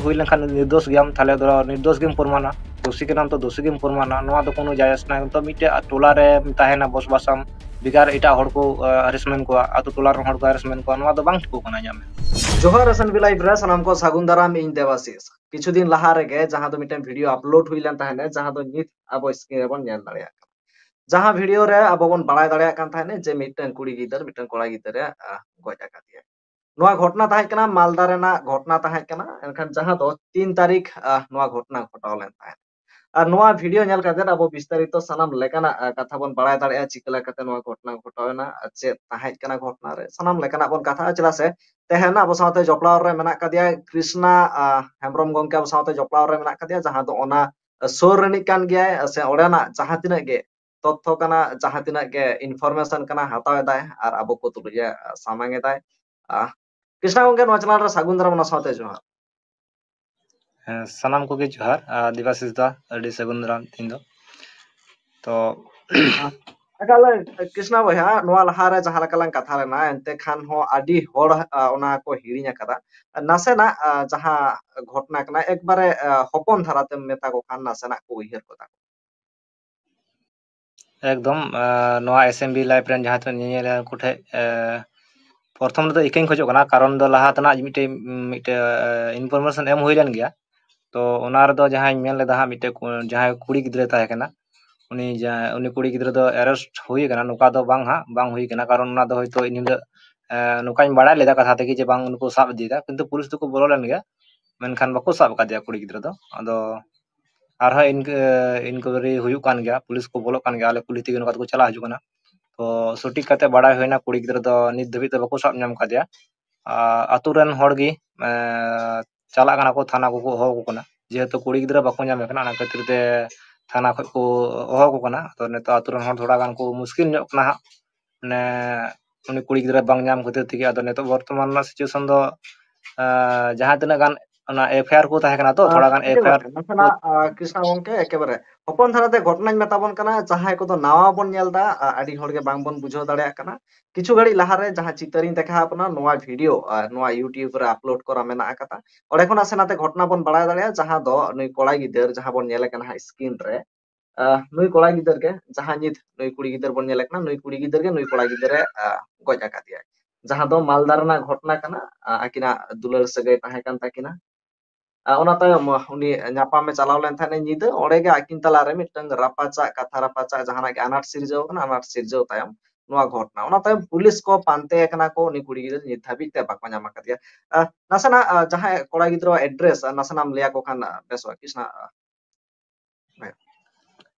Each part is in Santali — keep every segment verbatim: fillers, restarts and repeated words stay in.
ᱦᱩᱭ ᱞᱮᱱᱠᱷᱟᱱ ᱱᱤᱨᱫᱳᱥ ᱜᱮᱭᱟᱢ, ᱛᱟᱦᱞᱮ ᱫᱚ ᱱᱤᱨᱫᱳᱥ ᱜᱮᱢ ᱯᱨᱚᱢᱟᱱᱟ, ᱫᱳᱥᱤ ᱠᱟᱱᱟᱢ ᱛᱚ ᱫᱳᱥᱤ ᱜᱮᱢ ᱯᱨᱚᱢᱟᱱᱟ᱾ ᱱᱚᱣᱟ ᱫᱚ ᱠᱳᱱᱳ ᱡᱟᱭᱮᱡ ᱱᱟᱭ᱾ ᱱᱤᱛᱚᱜ ᱢᱤᱫᱴᱮᱡ ᱴᱚᱞᱟ ᱨᱮ ᱛᱟᱦᱮᱱᱟ, ᱵᱚᱥᱵᱟᱥᱟᱢ, ᱵᱮᱠᱟᱨ ᱮᱴᱟᱜ ᱦᱚᱲ ᱠᱚ ᱦᱮᱨᱮᱥᱢᱮᱱᱴ ᱠᱚᱣᱟ, ᱟᱛᱳ ᱴᱚᱞᱟ ᱨᱮᱱ ᱦᱚᱲ ᱠᱚ ᱦᱮᱨᱮᱥᱢᱮᱱᱴ ᱠᱚᱣᱟ, ᱱᱚᱣᱟ ᱫᱚ ᱵᱟᱝ ᱴᱷᱤᱠᱚᱜ ᱠᱟᱱᱟ ᱤᱧᱟᱹᱜ ᱢᱮᱱ᱾ ᱡᱚᱦᱟᱨ S N B Live ᱨᱮ ᱥᱟᱱᱟᱢ ᱠᱚ ᱥᱟᱹᱜᱩᱱ ᱫᱟᱨᱟᱢ, ᱤᱧ ᱫᱮᱵᱟᱥᱤᱥ᱾ ᱠᱤᱪᱷᱩ ᱫᱤᱱ ᱞᱟᱦᱟ ᱨᱮᱜᱮ ᱡᱟᱦᱟᱸ ᱫᱚ ᱢᱤᱫᱴᱮᱱ ᱵᱷᱤᱰᱤᱭᱳ ᱟᱯᱞᱳᱰ ᱦᱩᱭ ᱞᱮᱱ ᱛᱟᱦᱮᱱᱟ, ᱡᱟᱦᱟᱸ ᱫᱚ ᱱᱤᱛ ᱟᱵᱚ ᱥᱠᱨᱤᱱ ᱨᱮᱵᱚᱱ ᱧᱮᱞ ᱫᱟᱲᱮᱭᱟᱜ ᱠᱟᱱᱟ᱾ ᱡᱟᱦᱟᱸ ᱵᱷᱤᱰᱤᱭᱳ ᱨᱮ ᱟᱵᱚ ᱵᱚᱱ ᱵᱟᱲᱟᱭ ᱫᱟᱲᱮᱭᱟᱜ ᱠᱟᱱ ᱛᱟᱦᱮᱱᱟ ᱡᱮ ᱢᱤᱫᱴᱮᱱ ᱠᱩᱲᱤ ᱜᱤᱫᱟᱹᱨ ᱢᱤᱫᱴᱮᱱ ᱠᱚᱲᱟ ᱜᱤᱫᱟᱹᱨ ᱮ, ᱟᱦ, ᱜᱚᱡ ᱟᱠᱟᱫᱮᱭᱟ᱾ ᱱᱚᱣᱟ ᱜᱷᱚᱴᱱᱟ ᱛᱟᱦᱮᱸ ᱠᱟᱱᱟ, ᱢᱟᱞᱫᱟ ᱨᱮᱱᱟᱜ ᱜᱷᱚᱴᱱᱟ ᱛᱟᱦᱮᱸ ᱠᱟᱱᱟ᱾ ᱮᱱᱠᱷᱟᱱ ᱡᱟᱦᱟᱸ ᱫᱚ ᱛᱤᱱ ᱛᱟᱹᱨᱤᱠᱷ, ᱟᱦ, ᱱᱚᱣᱟ ᱜᱷᱚᱴᱱᱟ ᱜᱷᱚᱴᱟᱣ ᱞᱮᱱ ᱛᱟᱦᱮᱸᱫ᱾ ᱟᱨ ᱱᱚᱣᱟ ᱵᱷᱤᱰᱤᱭᱳ ᱧᱮᱞ ᱠᱟᱛᱮ ᱟᱵᱚ ᱵᱤᱥᱛᱟᱨᱤᱛᱚ ᱥᱟᱱᱟᱢ ᱞᱮᱠᱟᱱᱟᱜ, ᱟᱦ, ᱠᱟᱛᱷᱟ ᱵᱚᱱ ᱵᱟᱲᱟᱭ ᱫᱟᱲᱮᱭᱟᱜᱼᱟ, ᱪᱤᱠᱟᱹ ᱞᱮᱠᱟᱛᱮ ᱱᱚᱣᱟ ᱜᱷᱚᱴᱱᱟ ᱜᱷᱚᱴᱟᱣ ᱮᱱᱟ, ᱟᱨ ᱪᱮᱫ ᱛᱟᱦᱮᱸ ᱠᱟᱱᱟ ᱜᱷᱚᱴᱱᱟ ᱨᱮ, ᱥᱟᱱᱟᱢ ᱞᱮᱠᱟᱱᱟᱜ ᱵᱚᱱ ᱠᱟᱛᱷᱟᱜᱼᱟ᱾ ᱪᱮᱫᱟᱜ ᱥᱮ ᱛᱮᱦᱮᱧ ᱟᱵᱚ ᱥᱟᱶᱛᱮ ᱡᱚᱯᱲᱟᱣ ᱨᱮ ᱢᱮᱱᱟᱜ ᱠᱟᱫᱮᱭᱟ ᱠᱨᱤᱥᱱᱟ, ᱟᱦ, ᱦᱮᱢᱵᱨᱚᱢ ᱜᱚᱢᱠᱮ ᱟᱵᱚ ᱥᱟᱶᱛᱮ ᱡᱚᱯᱲᱟᱣ ᱨᱮ ᱢᱮᱱᱟᱜ ᱠᱟᱫᱮᱭᱟ, ᱡᱟᱦᱟᱸ ᱫᱚ ᱚᱱᱟ ᱥᱩᱨ ᱨᱤᱱᱤᱡ ᱠᱟᱱ ᱜᱮᱭᱟᱭ, ᱥᱮ ᱚᱸᱰᱮᱱᱟᱜ ᱡᱟᱦᱟᱸ ᱛᱤᱱᱟᱹᱜ ᱜᱮ ᱛᱚᱛᱛᱷᱚ ᱠᱟᱱᱟ, ᱡᱟᱦᱟᱸ ᱛᱤᱱᱟᱹᱜ ᱜᱮ information ᱠᱟᱱᱟ, ᱦᱟᱛᱟᱣ ᱮᱫᱟᱭ ᱟᱨ ᱟᱵᱚ ᱠᱚ ᱛᱩᱞᱩᱡ ᱮ, ᱟᱦ, ᱥᱟᱢᱟᱝ ᱮᱫᱟᱭ᱾ ᱟᱦ, ᱠᱨᱤᱥᱱᱟ ᱜᱚᱢᱠᱮ, ᱱᱚᱣᱟ channel ᱨᱮ ᱥᱟᱹᱜᱩᱱ ᱫᱟᱨᱟᱢ, ᱚᱱᱟ ᱥᱟᱶᱛᱮ ᱡᱚᱦᱟᱨ᱾ ᱦᱮᱸ, ᱥᱟᱱᱟᱢ ᱠᱚᱜᱮ ᱡᱚᱦᱟᱨ᱾ ᱟᱨ ᱫᱮᱵᱟᱥᱤᱥ ᱫᱟ, ᱟᱹᱰᱤ ᱥᱟᱹᱜᱩᱱ ᱫᱟᱨᱟᱢ ᱛᱤᱦᱤᱧ ᱫᱚ᱾ ᱛᱚ ᱮᱠᱟᱞ, ᱠᱨᱤᱥᱱᱟ ᱵᱚᱭᱦᱟ, ᱱᱚᱣᱟ ᱞᱟᱦᱟᱨᱮ ᱡᱟᱦᱟᱸ ᱞᱮᱠᱟ ᱞᱟᱝ ᱠᱟᱛᱷᱟ ᱞᱮᱱᱟ, ᱮᱱᱛᱮ ᱠᱷᱟᱱ ᱦᱚᱸ ᱟᱹᱰᱤ ᱦᱚᱲ, ᱟᱦ, ᱚᱱᱟ ᱠᱚ ᱦᱤᱲᱤᱧ ᱟᱠᱟᱫᱟ᱾ ᱱᱟᱥᱮᱱᱟᱜ, ᱟᱦ, ᱡᱟᱦᱟᱸ ᱜᱷᱚᱴᱱᱟ ᱠᱟᱱᱟ, ᱮᱠᱵᱟᱨᱮ, ᱟᱦ, ᱦᱚᱯᱚᱱ ᱫᱷᱟᱨᱟᱛᱮᱢ ᱢᱮᱛᱟ ᱠᱚ ᱠᱷᱟᱱ ᱱᱟᱥᱮᱱᱟᱜ ᱠᱚ ᱩᱭᱦᱟᱹᱨ ᱠᱚ ᱛᱟᱠᱚ᱾ ᱮᱠᱫᱚᱢ, ᱟᱦ, ᱱᱚᱣᱟ S N B Live ᱨᱮᱱ ᱡᱟᱦᱟᱸ ᱛᱤᱱᱟᱹᱜ ᱧᱮᱧᱮᱞᱤᱭᱟᱹ ᱠᱚ ᱴᱷᱮᱡ, ᱟᱦ, ᱯᱨᱚᱛᱷᱚᱢ ᱨᱮᱫᱚ ᱤᱠᱟᱹᱧ ᱠᱷᱚᱡᱚᱜ ᱠᱟᱱᱟ, ᱠᱟᱨᱚᱱ ᱫᱚ ᱞᱟᱦᱟ ᱛᱮᱱᱟᱜ ᱢᱤᱫᱴᱮᱡ, ᱢᱤᱫᱴᱮᱡ, ᱟᱦ, information ᱮᱢ ᱦᱩᱭ ᱞᱮᱱ ᱜᱮᱭᱟ᱾ ᱛᱚ ᱚᱱᱟ ᱨᱮᱫᱚ ᱡᱟᱦᱟᱸᱧ ᱢᱮᱱ ᱞᱮᱫᱟ ᱦᱟᱸᱜ, ᱢᱤᱫᱴᱮᱡ ᱠᱩ-, ᱡᱟᱦᱟᱸᱭ ᱠᱩᱲᱤ ᱜᱤᱫᱽᱨᱟᱹ ᱛᱟᱦᱮᱸ ᱠᱟᱱᱟ, ᱩᱱᱤ ᱡᱟ-, ᱩᱱᱤ ᱠᱩᱲᱤ ᱜᱤᱫᱽᱨᱟᱹ ᱫᱚ arrest ᱦᱩᱭ ᱠᱟᱱᱟ, ᱱᱚᱝᱠᱟ ᱫᱚ ᱵᱟᱝ ᱦᱟᱸᱜ, ᱵᱟᱝ ᱦᱩᱭ ᱠᱟᱱᱟ, ᱠᱟᱨᱚᱱ ᱚᱱᱟ ᱫᱚ ᱦᱚᱭᱛᱳ ᱤᱧ ᱦᱤᱞᱳᱜ, ᱟᱦ, ᱱᱚᱝᱠᱟᱧ ᱵᱟᱲᱟᱭ ᱞᱮᱫᱟ ᱠᱟᱛᱷᱟ ᱛᱮᱜᱮ ᱡᱮ ᱵᱟᱝ, ᱩᱱᱠᱩ ᱥᱟᱵ ᱤᱫᱤᱭᱮᱫᱟ, ᱠᱤᱱᱛᱩ ᱯᱩᱞᱤᱥ ᱫᱚᱠᱚ ᱵᱚᱞᱚ ᱞᱮᱱ ᱜᱮᱭᱟ, ᱢᱮᱱᱠᱷᱟᱱ ᱵᱟᱠᱚ ᱥᱟᱵ ᱟᱠᱟᱫᱮᱭᱟ ᱠᱩᱲᱤ ᱜᱤᱫᱽᱨᱟᱹ ᱫᱚ᱾ ᱟᱫᱚ ᱟᱨᱦᱚᱸ ᱤᱱᱠ-, ᱤᱱᱠᱩᱭᱟᱨᱤ ᱦᱩᱭᱩᱜ ᱠᱟᱱ ᱜᱮᱭᱟ, ᱯᱩᱞᱤᱥ ᱠᱚ ᱵᱚᱞᱚᱜ ᱠᱟᱱ ᱜᱮᱭᱟ, ᱟᱞᱮ ᱠᱩᱞᱦᱤ ᱛᱮᱜᱮ ᱱᱚᱝᱠᱟ ᱛᱮᱠᱚ ᱪᱟᱞᱟᱣ ᱦᱤᱡᱩᱜ ᱠᱟᱱᱟ᱾ ᱛᱚ ᱥᱚᱴᱷᱤᱠ ᱠᱟᱛᱮ ᱵᱟᱲᱟᱭ ᱦᱩᱭᱱᱟ, ᱠᱩᱲᱤ ᱜᱤᱫᱽᱨᱟᱹ ᱫᱚ ᱱᱤᱛ ᱫᱷᱟᱹᱵᱤᱡ ᱛᱮ ᱵᱟᱠᱚ ᱥᱟᱵ ᱧᱟᱢ ᱠᱟᱫᱮᱭᱟ᱾ ᱟᱨ ᱟᱛᱳ ᱨᱮᱱ ᱦᱚᱲ ᱜᱮ, ᱮᱸ, ᱪᱟᱞᱟᱜ ᱠᱟᱱᱟ ᱠᱚ, ᱛᱷᱟᱱᱟ ᱠᱚᱠᱚ ᱦᱚᱦᱚ ᱟᱠᱚ ᱠᱟᱱᱟ, ᱡᱮᱦᱮᱛᱩ ᱠᱩᱲᱤ ᱜᱤᱫᱽᱨᱟᱹ ᱵᱟᱠᱚ ᱧᱟᱢᱮ ᱠᱟᱱᱟ, ᱚᱱᱟ ᱠᱷᱟᱹᱛᱤᱨ ᱛᱮ ᱛᱷᱟᱱᱟ ᱠᱷᱚᱡ ᱠᱚ ᱦᱚᱦᱚ ᱟᱠᱚ ᱠᱟᱱᱟ᱾ ᱛᱚ ᱱᱤᱛᱚᱜ ᱟᱛᱳ ᱨᱮᱱ ᱦᱚᱲ ᱛᱷᱚᱲᱟ ᱜᱟᱱ ᱠᱚ ᱢᱩᱥᱠᱤᱞ ᱧᱚᱜ ᱠᱟᱱᱟ ᱦᱟᱸᱜ, ᱢᱟᱱᱮ ᱩᱱᱤ ᱠᱩᱲᱤ ᱜᱤᱫᱽᱨᱟᱹ ᱵᱟᱝ ᱧᱟᱢ ᱠᱷᱟᱹᱛᱤᱨ ᱛᱮᱜᱮ᱾ ᱟᱫᱚ ᱱᱤᱛᱚᱜ ᱵᱚᱨᱛᱚᱢᱟᱱ ᱨᱮᱱᱟᱜ situation ᱫᱚ, ᱟᱸ, ᱡᱟᱦᱟᱸ ᱛᱤᱱᱟᱹᱜ ᱜᱟᱱ ᱚᱱᱟ ᱮᱯᱷ ᱟᱭ ᱟᱨ ᱠᱚ ᱛᱟᱦᱮᱸ ᱠᱟᱱᱟ ᱛᱚ, ᱟᱦ, ᱛᱷᱚᱲᱟ ᱜᱟᱱ ᱮᱯᱷ ᱟᱭ ᱟᱨ ᱱᱟᱥᱮᱱᱟᱜ, ᱟᱦ, ᱠᱨᱤᱥᱱᱟ ᱜᱚᱝᱠᱮ, ᱮᱠᱮᱵᱟᱨᱮ ᱦᱚᱯᱚᱱ ᱫᱷᱟᱨᱟ ᱛᱮ ᱜᱷᱚᱴᱚᱱᱟᱧ ᱢᱮᱛᱟ ᱵᱚᱱ ᱠᱟᱱᱟ, ᱡᱟᱦᱟᱸᱭ ᱠᱚᱫᱚ ᱱᱟᱣᱟ ᱵᱚᱱ ᱧᱮᱞ ᱮᱫᱟ, ᱟᱦ, ᱟᱹᱰᱤ ᱦᱚᱲ ᱜᱮ ᱵᱟᱝ ᱵᱚᱱ ᱵᱩᱡᱷᱟᱹᱣ ᱫᱟᱲᱮᱭᱟᱜ ᱠᱟᱱᱟ᱾ ᱠᱤᱪᱷᱩ ᱜᱷᱟᱹᱲᱤᱡ ᱞᱟᱦᱟᱨᱮ ᱡᱟᱦᱟᱸ ᱪᱤᱛᱟᱹᱨᱤᱧ ᱫᱮᱠᱷᱟᱣ ᱟᱯᱮ ᱠᱟᱱᱟ, ᱱᱚᱣᱟ ᱵᱷᱤᱰᱤᱭᱳ, ᱟᱦ, ᱱᱚᱣᱟ YouTube ᱨᱮ ᱟᱯᱞᱳᱰ ᱠᱚᱨᱟ ᱢᱮᱱᱟᱜ ᱟᱠᱟᱫᱟ᱾ ᱚᱸᱰᱮ ᱠᱷᱚᱱ ᱱᱟᱥᱮ ᱱᱟᱛᱮ ᱜᱷᱚᱴᱚᱱᱟ ᱵᱚᱱ ᱵᱟᱲᱟᱭ ᱫᱟᱲᱮᱭᱟᱜᱼᱟ, ᱡᱟᱦᱟᱸ ᱫᱚ ᱱᱩᱭ ᱠᱚᱲᱟ ᱜᱤᱫᱟᱹᱨ ᱡᱟᱦᱟᱸ ᱵᱚᱱ ᱧᱮᱞᱮ ᱠᱟᱱᱟ ᱦᱟᱸᱜ ᱥᱠᱨᱤᱱ ᱨᱮ, ᱟᱦ, ᱱᱩᱭ ᱠᱚᱲᱟ ᱜᱤᱫᱟᱹᱨ ᱜᱮ, ᱡᱟᱦᱟᱸ ᱧᱤᱛ ᱱᱩᱭ ᱠᱩᱲᱤ ᱜᱤᱫᱟᱹᱨ ᱵᱚᱱ ᱧᱮᱞᱮ ᱠᱟᱱᱟ, ᱱᱩᱭ ᱠᱩᱲᱤ ᱜᱤᱫᱟᱹᱨ ᱜᱮ ᱱᱩᱭ ᱠᱚᱲᱟ ᱜᱤᱫᱟᱹᱨ ᱮ, ᱟᱦ, ᱜᱚᱡ ᱟᱠᱟᱫᱮᱭᱟ᱾ ᱡᱟᱦᱟᱸ ᱫᱚ ᱢᱟᱞᱫᱟ ᱨᱮᱱᱟᱜ ᱜᱷᱚᱴᱚᱱᱟ ᱠᱟᱱᱟ, ᱟᱦ, ᱟᱹᱠᱤᱱᱟᱜ ᱫᱩᱞᱟᱹᱲ ᱥᱟᱹᱜᱟᱹᱭ ᱛᱟᱦᱮᱸ ᱠᱟᱱ ᱛᱟᱹᱠᱤᱱᱟ᱾ ᱟᱦ, ᱚᱱᱟ ᱛᱟᱭᱚᱢ, ᱟᱦ, ᱩᱱᱤ ᱧᱟᱯᱟᱢᱮ ᱪᱟᱞᱟᱣ ᱞᱮᱱ ᱛᱟᱦᱮᱸᱫ ᱧᱤᱫᱟᱹ, ᱚᱸᱰᱮ ᱜᱮ ᱟᱹᱠᱤᱱ ᱛᱟᱞᱟᱨᱮ ᱢᱤᱫᱴᱟᱝ ᱨᱟᱯᱟᱪᱟᱜ, ᱠᱟᱛᱷᱟ ᱨᱟᱯᱟᱪᱟᱜ, ᱡᱟᱦᱟᱱᱟᱜ ᱜᱮ ᱟᱱᱟᱴ ᱥᱤᱨᱡᱟᱹᱣ ᱠᱟᱱᱟ, ᱟᱱᱟᱴ ᱥᱤᱨᱡᱟᱹᱣ ᱛᱟᱭᱚᱢ ᱱᱚᱣᱟ ᱜᱷᱚᱴᱚᱱᱟ᱾ ᱚᱱᱟ ᱛᱟᱭᱚᱢ ᱯᱩᱞᱤᱥ ᱠᱚ ᱯᱟᱱᱛᱮ ᱠᱟᱱᱟ ᱠᱚ, ᱩᱱᱤ ᱠᱩᱲᱤ ᱜᱤᱫᱽᱨᱟᱹ ᱱᱤᱛ ᱫᱷᱟᱹᱵᱤᱡ ᱛᱮ ᱵᱟᱠᱚ ᱧᱟᱢ ᱟᱠᱟᱫᱮᱭᱟ᱾ ᱟᱦ, ᱱᱟᱥᱮᱱᱟᱜ, ᱟᱦ, ᱡᱟᱦᱟᱸᱭ ᱠᱚᱲᱟ ᱜᱤᱫᱽᱨᱟᱹᱣᱟᱜ ᱮᱰᱨᱮᱥ, ᱟᱦ, ᱱᱟᱥᱮᱱᱟᱜ ᱮᱢ ᱞᱟᱹᱭ ᱟᱠᱚ ᱠᱷᱟᱱ, ᱟᱦ, ᱵᱮᱥᱚᱜᱼᱟ, ᱠᱨᱤᱥᱱᱟ, ᱟᱦ, ᱦᱳᱭ᱾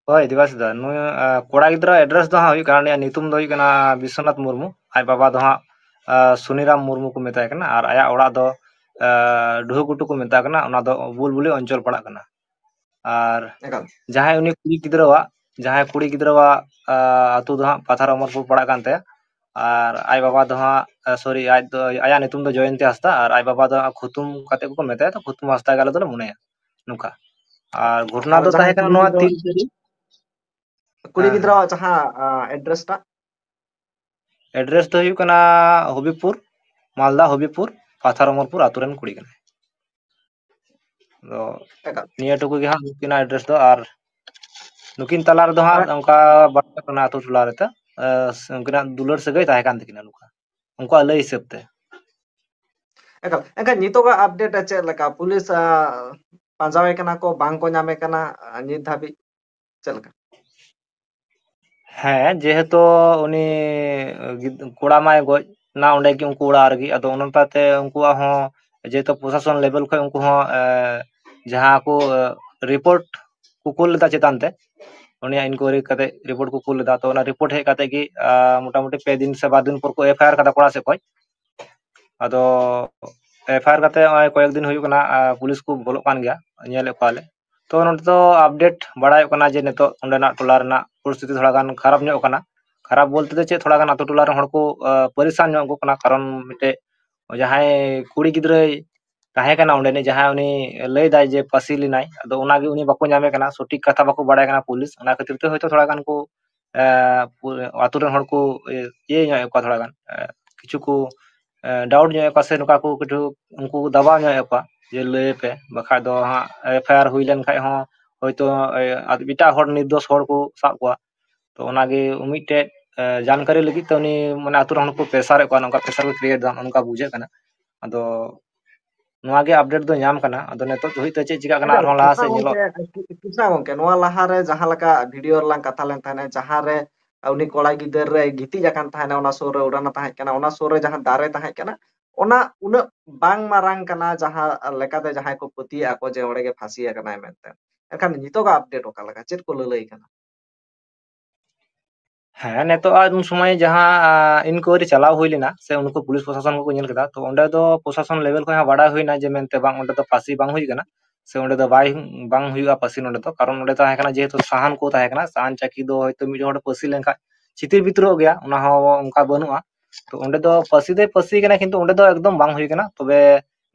ᱦᱳᱭ, ᱫᱮᱵᱟᱥ ᱫᱟ, ᱱᱩᱭ, ᱟᱦ, ᱠᱚᱲᱟ ᱜᱤᱫᱽᱨᱟᱹᱣᱟᱜ ᱮᱰᱨᱮᱥ ᱫᱚ ᱦᱟᱸᱜ ᱦᱩᱭᱩᱜ ᱠᱟᱱᱟ, ᱩᱱᱤᱭᱟᱜ ᱧᱩᱛᱩᱢ ᱫᱚ ᱦᱩᱭᱩᱜ ᱠᱟᱱᱟ ᱵᱤᱥᱥᱚᱱᱟᱛᱷ ᱢᱩᱨᱢᱩ, ᱟᱡ ᱵᱟᱵᱟ ᱫᱚ ᱦᱟᱸᱜ, ᱟᱦ, ᱥᱩᱱᱤᱨᱟᱢ ᱢᱩᱨᱢᱩ ᱠᱚ ᱢᱮᱛᱟᱭ ᱠᱟᱱᱟ, ᱟᱨ ᱟᱭᱟᱜ ᱚᱲᱟᱜ ᱫᱚ, ᱟᱦ, ᱰᱩᱦᱩᱜᱩᱴᱩ ᱠᱚ ᱢᱮᱛᱟᱜ ᱠᱟᱱᱟ, ᱚᱱᱟ ᱫᱚ ᱵᱩᱞᱵᱩᱞᱤ ᱚᱧᱪᱚᱞ ᱯᱟᱲᱟᱜ ᱠᱟᱱᱟ᱾ ᱟᱨ ᱮᱠᱟᱞ᱾ ᱡᱟᱦᱟᱸᱭ ᱩᱱᱤ ᱠᱩᱲᱤ ᱜᱤᱫᱽᱨᱟᱹᱣᱟᱜ, ᱡᱟᱦᱟᱸᱭ ᱠᱩᱲᱤ ᱜᱤᱫᱽᱨᱟᱹᱣᱟᱜ, ᱟᱦ, ᱟᱹᱛᱩ ᱫᱚ ᱦᱟᱸᱜ ᱯᱟᱛᱷᱟᱨ ᱚᱢᱚᱨᱯᱩᱨ ᱯᱟᱲᱟᱜ ᱠᱟᱱ ᱛᱟᱭᱟ, ᱟᱨ ᱟᱡ ᱵᱟᱵᱟ ᱫᱚ ᱦᱟᱸᱜ, ᱟᱦ, sorry, ᱟᱡ ᱫᱚ, ᱟᱭᱟᱜ ᱧᱩᱛᱩᱢ ᱫᱚ ᱡᱚᱭᱚᱱᱛᱤ ᱦᱟᱸᱥᱫᱟ, ᱟᱨ ᱟᱡ ᱵᱟᱵᱟ ᱫᱚ ᱦᱟᱸᱜ ᱠᱷᱩᱛᱩᱢ ᱠᱟᱛᱮ ᱠᱚ ᱢᱮᱛᱟᱭᱟ, ᱛᱚ ᱠᱷᱩᱛᱩᱢ ᱦᱟᱸᱥᱫᱟ ᱜᱮ ᱟᱞᱮ ᱫᱚᱞᱮ ᱢᱚᱱᱮᱭᱟ, ᱱᱚᱝᱠᱟ᱾ ᱟᱨ ᱜᱷᱚᱴᱚᱱᱟ ᱟᱨ ᱫᱚ ᱡᱟᱦᱟᱸᱭ ᱛᱟᱦᱮᱸ ᱠᱟᱱᱟ ᱠᱩᱲᱤ ᱱᱚᱣᱟ ᱜᱤᱫᱽᱨᱟᱹ ᱛᱤᱨᱤᱥ ᱛᱟᱹᱨᱤᱠᱷ᱾ ᱠᱩᱲᱤ ᱦᱮᱸ, ᱦᱮᱸ᱾ ᱜᱤᱫᱽᱨᱟᱹᱣᱟᱜ ᱡᱟᱦᱟᱸ, ᱟᱦ, ᱮᱰᱨᱮᱥ ᱴᱟᱜ? ᱮᱰᱨᱮᱥ ᱫᱚ ᱦᱩᱭᱩᱜ ᱠᱟᱱᱟ ᱦᱚᱵᱤᱯᱩᱨ, ᱢᱟᱞᱫᱟ ᱦᱚᱵᱤᱯᱩᱨ, ᱯᱟᱛᱷᱟᱨ ᱚᱢᱚᱨᱯᱩᱨ ᱟᱛᱳ ᱨᱮᱱ ᱠᱩᱲᱤ ᱠᱟᱱᱟᱭ᱾ ᱟᱫᱚ ᱮᱠᱟᱞ᱾ ᱱᱤᱭᱟᱹ ᱴᱩᱠᱩ ᱜᱮ ᱦᱟᱸᱜ ᱱᱩᱠᱤᱱᱟᱜ ᱮᱰᱨᱮᱥ ᱫᱚ, ᱟᱨ ᱱᱩᱠᱤᱱ ᱛᱟᱞᱟ ᱨᱮᱫᱚ ᱦᱟᱸᱜ ᱟᱨ ᱚᱱᱠᱟ ᱵᱟᱹᱱᱩᱜ ᱠᱟᱱᱟ ᱟᱛᱳ ᱴᱚᱞᱟ ᱨᱮᱛᱚ, ᱟᱦ, ᱩᱱᱠᱤᱱᱟᱜ ᱫᱩᱞᱟᱹᱲ ᱥᱟᱹᱜᱟᱹᱭ ᱛᱟᱦᱮᱸ ᱠᱟᱱ ᱛᱟᱹᱠᱤᱱᱟ ᱱᱚᱝᱠᱟ, ᱩᱱᱠᱩᱣᱟᱜ ᱞᱟᱹᱭ ᱦᱤᱥᱟᱹᱵ ᱛᱮ᱾ ᱮᱠᱟᱞ᱾ ᱮᱱᱠᱷᱟᱱ ᱱᱤᱛᱚᱜᱟᱜ ᱟᱯᱰᱮᱴ ᱪᱮᱫ ᱞᱮᱠᱟ? ᱯᱩᱞᱤᱥ, ᱟᱦ, ᱯᱟᱸᱡᱟᱣᱮ ᱠᱟᱱᱟ ᱠᱚ, ᱵᱟᱝ ᱠᱚ ᱧᱟᱢᱮ ᱠᱟᱱᱟ, ᱟᱦ, ᱱᱤᱛ ᱫᱷᱟᱹᱵᱤᱡ ᱪᱮᱫ ᱞᱮᱠᱟ? ᱦᱮᱸ, ᱡᱮᱦᱮᱛᱩ ᱩᱱᱤ ᱜᱤᱫ-, ᱠᱚᱲᱟ ᱢᱟᱭ ᱜᱚᱡ ᱮᱱᱟ ᱚᱸᱰᱮ ᱜᱮ ᱩᱱᱠᱩ ᱚᱲᱟᱜ ᱨᱮᱜᱮ, ᱟᱫᱚ ᱚᱱᱟ ᱞᱮᱠᱟᱛᱮ ᱩᱱᱠᱩᱣᱟᱜ ᱦᱚᱸ ᱡᱮᱦᱮᱛᱩ ᱯᱨᱚᱥᱟᱥᱚᱱ ᱞᱮᱵᱮᱞ ᱠᱷᱚᱱ ᱩᱱᱠᱩ ᱦᱚᱸ, ᱮ, ᱡᱟᱦᱟᱸ ᱠᱚ, ᱮ, ᱨᱤᱯᱳᱨᱴ ᱠᱚ ᱠᱩᱞ ᱞᱮᱫᱟ ᱪᱮᱛᱟᱱ ᱛᱮ, ᱩᱱᱤᱭᱟᱜ ᱤᱱᱠᱩᱭᱟᱨᱤ ᱠᱟᱛᱮ ᱨᱤᱯᱳᱨᱴ ᱠᱚ ᱠᱩᱞ ᱞᱮᱫᱟ, ᱛᱚ ᱚᱱᱟ ᱨᱤᱯᱳᱨᱴ ᱦᱮᱡ ᱠᱟᱛᱮ ᱜᱮ, ᱟ, ᱢᱚᱴᱟᱢᱩᱴᱤ ᱯᱮ ᱫᱤᱱ ᱥᱮ ᱵᱟᱨ ᱫᱤᱱ ᱯᱚᱨ ᱠᱚ ᱮᱯᱷ ᱟᱭ ᱟᱨ ᱠᱟᱫᱟ ᱠᱚᱲᱟ ᱥᱮᱫ ᱠᱷᱚᱱ᱾ ᱟᱫᱚ ᱮᱯᱷ ᱟᱭ ᱟᱨ ᱠᱟᱛᱮ ᱱᱚᱜᱼᱚᱭ ᱠᱚᱭᱮᱠ ᱫᱤᱱ ᱦᱩᱭᱩᱜ ᱠᱟᱱᱟ, ᱟ, ᱯᱩᱞᱤᱥ ᱠᱚ ᱵᱚᱞᱚᱜ ᱠᱟᱱ ᱜᱮᱭᱟ, ᱧᱮᱞᱮᱫ ᱠᱚᱣᱟᱞᱮ᱾ ᱛᱚ ᱱᱚᱸᱰᱮ ᱫᱚ ᱟᱯᱰᱮᱴ ᱵᱟᱲᱟᱭᱚᱜ ᱠᱟᱱᱟ ᱡᱮ ᱱᱤᱛᱚᱜ ᱚᱸᱰᱮᱱᱟᱜ ᱴᱚᱞᱟ ᱨᱮᱱᱟᱜ ᱯᱚᱨᱤᱥᱛᱷᱤᱛᱤ ᱛᱷᱚᱲᱟ ᱜᱟᱱ ᱠᱷᱟᱨᱟᱯ ᱧᱚᱜ ᱠᱟᱱᱟ᱾ ᱠᱷᱟᱨᱟᱯ ᱵᱚᱞᱛᱮ ᱫᱚ ᱪᱮᱫ, ᱛᱷᱚᱲᱟ ᱜᱟᱱ ᱟᱛᱳ ᱴᱚᱞᱟ ᱨᱮᱱ ᱦᱚᱲ ᱠᱚ, ᱟ, ᱯᱟᱹᱨᱤᱥᱟᱱ ᱧᱚᱜ ᱠᱚ ᱠᱟᱱᱟ, ᱠᱟᱨᱚᱱ ᱢᱤᱫᱴᱮᱡ ᱡᱟᱦᱟᱸᱭ ᱠᱩᱲᱤ ᱜᱤᱫᱽᱨᱟᱹᱭ ᱛᱟᱦᱮᱸ ᱠᱟᱱᱟ ᱚᱸᱰᱮᱱᱤᱡ ᱡᱟᱦᱟᱸᱭ, ᱩᱱᱤ ᱞᱟᱹᱭ ᱫᱟᱭ ᱡᱮ ᱯᱟᱹᱥᱤ ᱞᱮᱱᱟᱭ, ᱟᱫᱚ ᱚᱱᱟᱜᱮ ᱩᱱᱤ ᱵᱟᱠᱚ ᱧᱟᱢᱮ ᱠᱟᱱᱟ, ᱥᱚᱴᱷᱤᱠ ᱠᱟᱛᱷᱟ ᱵᱟᱠᱚ ᱵᱟᱲᱟᱭ ᱠᱟᱱᱟ ᱯᱩᱞᱤᱥ, ᱚᱱᱟ ᱠᱷᱟᱹᱛᱤᱨ ᱛᱮ ᱦᱚᱭᱛᱳ ᱛᱷᱚᱲᱟ ᱜᱟᱱ ᱠᱚ, ᱮ, ᱯᱩ-, ᱟᱛᱳ ᱨᱮᱱ ᱦᱚᱲ ᱠᱚ, ᱮ, ᱤᱭᱟᱹ ᱧᱚᱜ ᱮᱫ ᱠᱚᱣᱟ ᱛᱷᱚᱲᱟ ᱜᱟᱱ, ᱮ, ᱠᱤᱪᱷᱩ ᱠᱚ, ᱮ, ᱰᱟᱣᱩᱴ ᱧᱚᱜ ᱮᱫ ᱠᱚᱣᱟ, ᱥᱮ ᱱᱚᱝᱠᱟ ᱠᱚ ᱠᱤᱪᱷᱩ ᱩᱱᱠᱩ ᱠᱚ ᱫᱟᱵᱟᱣ ᱧᱚᱜ ᱮᱫ ᱠᱚᱣᱟ ᱡᱮ ᱞᱟᱹᱭ ᱯᱮ, ᱵᱟᱠᱷᱟᱡ ᱫᱚ ᱦᱟᱸᱜ ᱮᱯᱷ ᱟᱭ ᱟᱨ ᱦᱩᱭ ᱞᱮᱱ ᱠᱷᱟᱡ ᱦᱚᱸ ᱦᱚᱭᱛᱳ, ᱮ, ᱟᱨ ᱮᱴᱟᱜ ᱦᱚᱲ ᱱᱤᱨᱫᱳᱥ ᱦᱚᱲ ᱠᱚ ᱥᱟᱵ ᱠᱚᱣᱟ᱾ ᱛᱚ ᱚᱱᱟᱜᱮ ᱢᱤᱫᱴᱮᱡ, ᱮ, ᱡᱟᱱᱠᱟᱨᱤ ᱞᱟᱹᱜᱤᱫ ᱛᱮ ᱩᱱᱤ ᱢᱟᱱᱮ ᱟᱛᱳ ᱨᱮᱱ ᱦᱚᱲ ᱠᱚ ᱯᱨᱮᱥᱟᱨᱮᱫ ᱠᱚᱣᱟ, ᱱᱚᱝᱠᱟ ᱯᱨᱮᱥᱟᱨ ᱠᱚ ᱠᱨᱤᱭᱮᱴ ᱮᱫᱟ, ᱱᱚᱝᱠᱟ ᱵᱩᱡᱷᱟᱹᱜ ᱠᱟᱱᱟ᱾ ᱟᱫᱚ ᱱᱚᱣᱟ ᱜᱮ ᱟᱯᱰᱮᱴ ᱫᱚ ᱧᱟᱢ ᱠᱟᱱᱟ᱾ ᱟᱫᱚ ᱱᱤᱛᱚᱜ ᱫᱷᱟᱹᱵᱤᱡ ᱛᱮ ᱪᱮᱫ ᱪᱤᱠᱟᱜ ᱠᱟᱱᱟ ᱟᱪᱪᱷᱟ, ᱟᱨᱦᱚᱸ ᱞᱟᱦᱟ ᱠᱨᱤᱥᱱᱟ ᱥᱮᱫ ᱧᱮᱞᱚᱜ᱾ ᱜᱚᱝᱠᱮ, ᱠᱨᱤᱥᱱᱟ ᱜᱚᱝᱠᱮ, ᱱᱚᱣᱟ ᱞᱟᱦᱟᱨᱮ ᱡᱟᱦᱟᱸ ᱞᱮᱠᱟ ᱵᱷᱤᱰᱤᱭᱳ ᱨᱮᱞᱟᱝ ᱠᱟᱛᱷᱟ ᱞᱮᱱ ᱛᱟᱦᱮᱸᱱᱟ, ᱡᱟᱦᱟᱸᱨᱮ ᱩᱱᱤ ᱠᱚᱲᱟ ᱜᱤᱫᱟᱹᱨ ᱨᱮ ᱜᱤᱛᱤᱡ ᱟᱠᱟᱱ ᱛᱟᱦᱮᱸᱱᱟ, ᱚᱱᱟ ᱥᱩᱨ ᱨᱮ ᱩᱰᱟᱹᱱᱟ ᱛᱟᱦᱮᱸ ᱠᱟᱱᱟ, ᱚᱱᱟ ᱥᱩᱨ ᱨᱮ ᱡᱟᱦᱟᱸ ᱫᱟᱨᱮ ᱛᱟᱦᱮᱸ ᱠᱟᱱᱟ, ᱚᱱᱟ ᱩᱱᱟᱹᱜ ᱵᱟᱝ ᱢᱟᱨᱟᱝ ᱠᱟᱱᱟ, ᱡᱟᱦᱟᱸ ᱞᱮᱠᱟᱛᱮ ᱡᱟᱦᱟᱸᱭ ᱠᱚ ᱯᱟᱹᱛᱭᱟᱹᱜ ᱟᱠᱚ ᱡᱮ ᱚᱸᱰᱮ ᱜᱮ ᱯᱷᱟᱸᱥᱤ ᱟᱠᱟᱱᱟᱭ ᱢᱮᱱᱛᱮ᱾ ᱮᱱᱠᱷᱟᱱ ᱱᱤᱛᱚᱜᱟᱜ ᱟᱯᱰᱮᱴ ᱚᱠᱟ ᱞᱮᱠᱟ, ᱪᱮᱫ ᱠᱚ ᱞᱟᱹᱞᱟᱹᱭ ᱠᱟᱱᱟ? ᱦᱮᱸ, ᱱᱤᱛᱚᱜ ᱟᱨ ᱩᱱ ᱥᱚᱢᱚᱭ ᱡᱟᱦᱟᱸ, ᱟ, ᱤᱱᱠᱩᱣᱟᱨᱤ ᱪᱟᱞᱟᱣ ᱦᱩᱭ ᱞᱮᱱᱟ, ᱥᱮ ᱩᱱᱠᱩ ᱯᱩᱞᱤᱥ ᱯᱨᱚᱥᱟᱥᱚᱱ ᱠᱚᱠᱚ ᱧᱮᱞ ᱠᱮᱫᱟ, ᱛᱚ ᱚᱸᱰᱮ ᱫᱚ ᱯᱨᱚᱥᱟᱥᱚᱱ ᱞᱮᱵᱮᱞ ᱠᱷᱚᱱ ᱦᱚᱸ ᱵᱟᱲᱟᱭ ᱦᱩᱭᱱᱟ ᱡᱮ ᱢᱮᱱᱛᱮ ᱵᱟᱝ, ᱚᱸᱰᱮ ᱫᱚ ᱯᱷᱟᱸᱥᱤ ᱵᱟᱝ ᱦᱩᱭ ᱠᱟᱱᱟ, ᱥᱮ ᱚᱸᱰᱮ ᱫᱚ ᱵᱟᱭ, ᱵᱟᱝ ᱦᱩᱭᱩᱜᱼᱟ ᱯᱷᱟᱸᱥᱤ ᱱᱚᱸᱰᱮ ᱫᱚ, ᱠᱟᱨᱚᱱ ᱚᱸᱰᱮ ᱛᱟᱦᱮᱸ ᱠᱟᱱᱟ ᱡᱮᱦᱮᱛᱩ ᱥᱟᱦᱟᱱ ᱠᱚ ᱛᱟᱦᱮᱸ ᱠᱟᱱᱟ, ᱥᱟᱦᱟᱱ ᱪᱟᱹᱠᱤ ᱫᱚ ᱦᱚᱭᱛᱳ ᱢᱤᱫ ᱦᱚᱲ ᱯᱷᱟᱸᱥᱤ ᱞᱮᱱᱠᱷᱟᱱ ᱪᱷᱤᱛᱤᱨ ᱵᱤᱛᱤᱨᱚᱜ ᱜᱮᱭᱟ, ᱚᱱᱟ ᱦᱚᱸ ᱚᱱᱠᱟ ᱵᱟᱹᱱᱩᱜᱼᱟ᱾ ᱛᱚ ᱚᱸᱰᱮ ᱫᱚ ᱯᱷᱟᱸᱥᱤ ᱫᱚᱭ ᱯᱷᱟᱸᱥᱤ ᱠᱟᱱᱟ, ᱠᱤᱱᱛᱩ ᱚᱸᱰᱮ ᱫᱚ ᱮᱠᱫᱚᱢ ᱵᱟᱝ ᱦᱩᱭ ᱠᱟᱱᱟ᱾ ᱛᱚᱵᱮ